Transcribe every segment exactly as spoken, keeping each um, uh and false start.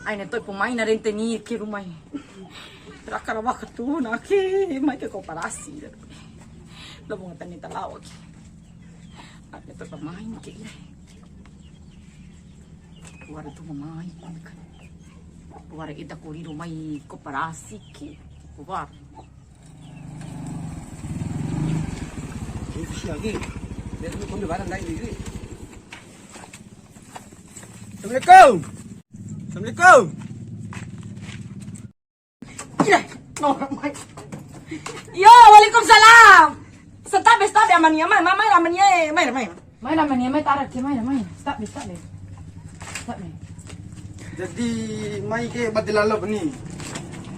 Aina to'i pemain na rente ni ke rumah. Raka rawa katu na ke mai ke koperasi. Lo mau tani talao ke. Ake to'i pemain ke. Wara tu pemain kan. Wara eda kori rumah koperasi ke. Wara. Ini besi lagi. Biar dulu, kau barang lain dulu. Assalamualaikum. Assalamualaikum. Iya, no, mai. Yo, waalaikumsalam. Santabe, santabe, amania, mai, mai, mai, amania, eh, mai, mai. Mai ra mani, mai tara ke, mai ra, mai. Stop deh, stop deh. Stop deh. Jadi, mai ke bade lalo ni.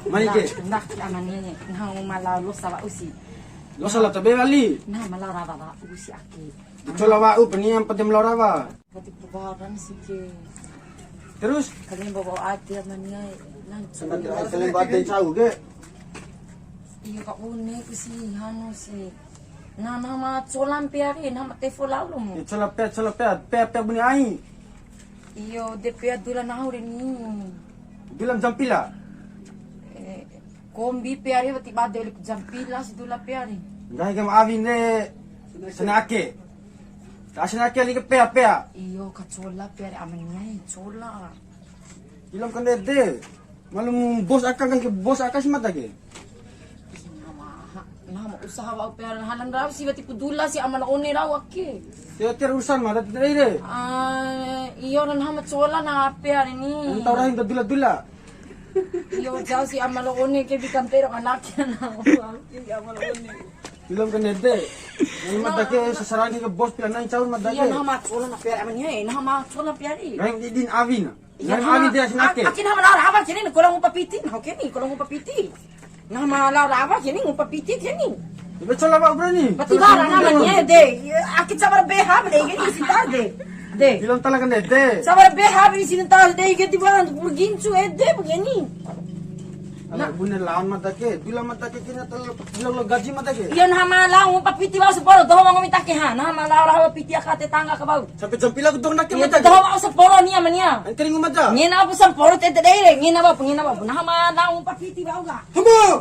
Mai ke. Ndak, ndak, amania ni. Nahu ma lao losa wa'u si. Losa lao tabe wali. Nahu ma lao rawa wa'u si ake. Cola wa'u pani yang penting lao rawa. Wati kubaran si ke. Terus? Kali bawa ade amania. Nang. Sampai terakhir kali bade cau ke. Iya, Kak Bune ku si, hanu si. Nah, nahu ma cola pea re, nahu ma telepon lalo mu. Ya, cola pea, cola pea, pea, pea bune ai. Iyo, de pea dula nahu re ni. Dula ma jam pila? Eh, kombi pea re wati bade wali jam pila si dula pea re. Nggahi ke ma awin re, sena ake. Ka sena ake wali ke pea, pea. Iyo, ka cola pea re amania e, cola. Ilom kandede. Malum bos aka kan ke bos aka si mada ke. Ih, nama, nama usaha wa'u pea halan rau si wati ku dula si ama la One rau ake. Tio tio urusan mada tadi re. Ah, iyo, na nama cola na pea re ni. Entau rahin dula-dula. Iyo, jauh si ama la One ke bikan tero anak na. Iyo, ama la One. Ilom kandede. Ini mada ke sasaran ke bos pila nai caur mada ke. Iyo, nama cola na pea re amania e, nama cola pea re. Rahin didin awin. Iya, nah, ami dia sinake. Aki nama lao rawa kini, kalau ngupa piti, nah, oke ni, kalau ngupa piti. Nama lao rawa kini, ngupa piti kini. Ibe cola ba berani. Pati bara nama ni, de. Aki sabar beha, de, ini sita, de. De. Bilang talakan de, de. Sabar beha, ini sita, de, ini tiba, bergincu, eh, de, begini. Ala bune lawan mada ke, dula mada ke kena telo, telo gaji mada ke. Iya, nama lao ngupa piti, bau sepuluh, doho, mau minta ke, ha, nama lao rawa piti, aka tetangga ke bau. Sampai jam pila ku doho ndake mada ke? Doho wa'u samporo ni amania. Angkringu mada. Ngena apa samporo tete dei re. Ngena apa, ngena apa. Nah, ma, na umpa piti bau ga. Hama.